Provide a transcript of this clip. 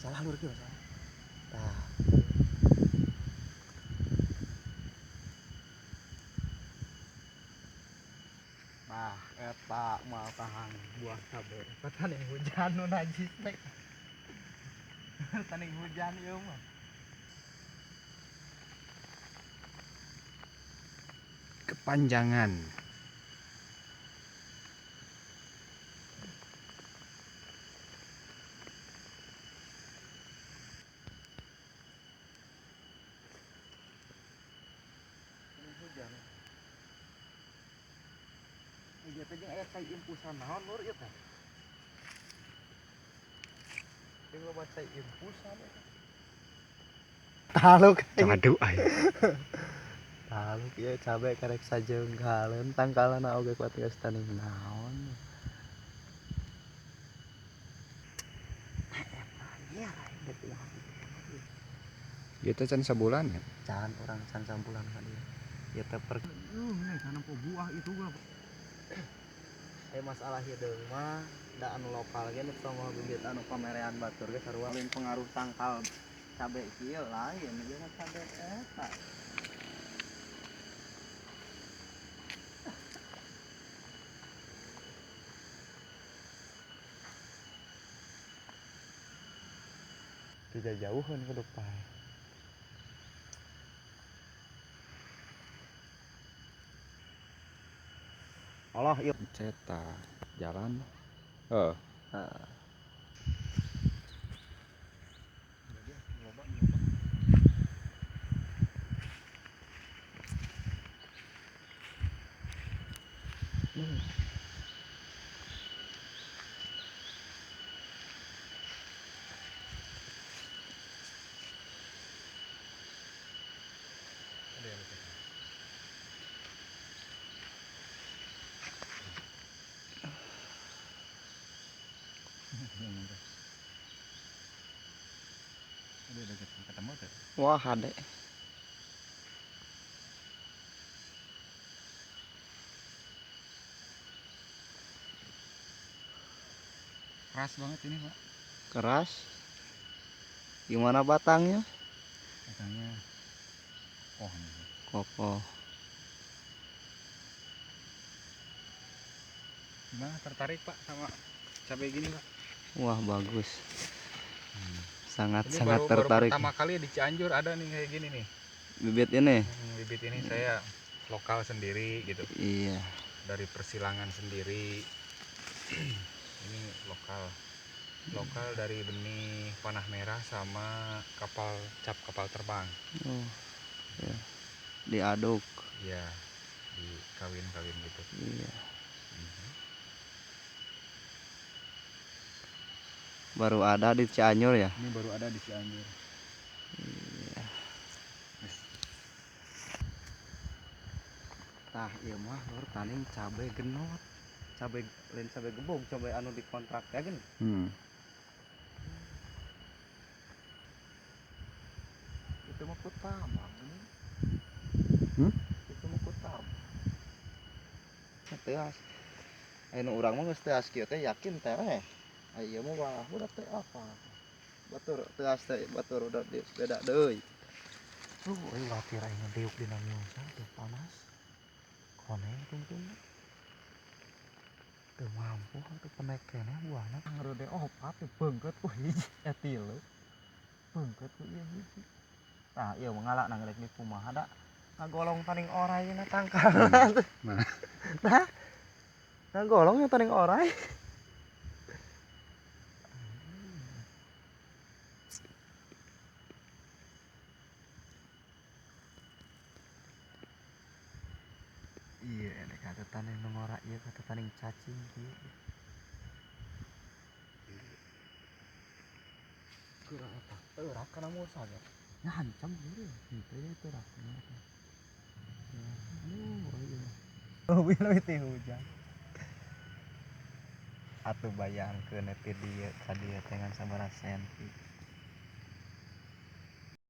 Masalah lur kieu masalah. Tah. Nah, eta moal tahan buah cabe. Taning hujan nu najis teh. Taning hujan ieu mah. Kepanjangan. Hujan. Ieu teh jeung aya cai impusan naon lur ieu teh? Jeung loba cai impusan eta. Taluk. Waduh ai. Taluk ieu cabe karek sajeunggaleun tangkalana oge kuat geus taning naon. Ieu teh can sabulan ya? Can, urang can sabulan ka dieu. Ieu teh per Karena buah itu gua. Masalah hideung mah da anu lokal ge nu tong bibit anu pamerean batur ge sarua lain pengaruh tangkal cabe kieu lain ieu mah cabe eta. Tidak jauhan kudu pae. Allah ieu cetak jalan. Heeh. Heeh. Wah, hade. Keras banget ini, Pak. Keras. Gimana batangnya? Batangnya kokoh nih. Kokoh. Gimana, tertarik Pak sama cabai gini, Pak? Wah, bagus. Sangat Ini sangat baru tertarik. Baru pertama kali di Cianjur ada nih kayak gini nih. Bibit ini? Bibit ini saya lokal sendiri gitu. Iya. Dari persilangan sendiri. Ini lokal. Lokal dari benih panah merah sama kapal cap kapal terbang. Oh. Ya. Diaduk. Iya, dikawin-kawin gitu. Iya. Baru ada di Cianjur ya? Ini baru ada di Cianjur. Iya. Tah, ieu mah lur taning cabe genot. Cabe lain cabe gebog, cabe anu dikontrak ya gini. Itu mah kutabang ini. Itu mah kutabang. Teas. Anu urang mah geus teas kieu teh yakin tereh. Ieu mah wah udah teh apa? Batur teas teh batur udah beda deui. Euy latir aing diuk dina nyungsang teh panas. Koneng tungtung. Teu mampu atuh penek keneh buahna ngerode opat teh beungkeut ku hiji tilu. Beungkeut ku ieu hiji. Tah ieu mah ngalakna rek di kumaha da ngagolong taning orai na tangkalna. Nah. Nah. Ngagolong yang taning orai. Iya, ini kata taning ngorak ieu kata taning cacing kieu. Kurang eta teurak kana mulsa ge. Ngancam ieu henteu ieu teurak. Aduh, ieu. Leuwih leuwih ti hujan. Atuh bayangkeun ti dieu ka dieu teh ngan sabaraha senti.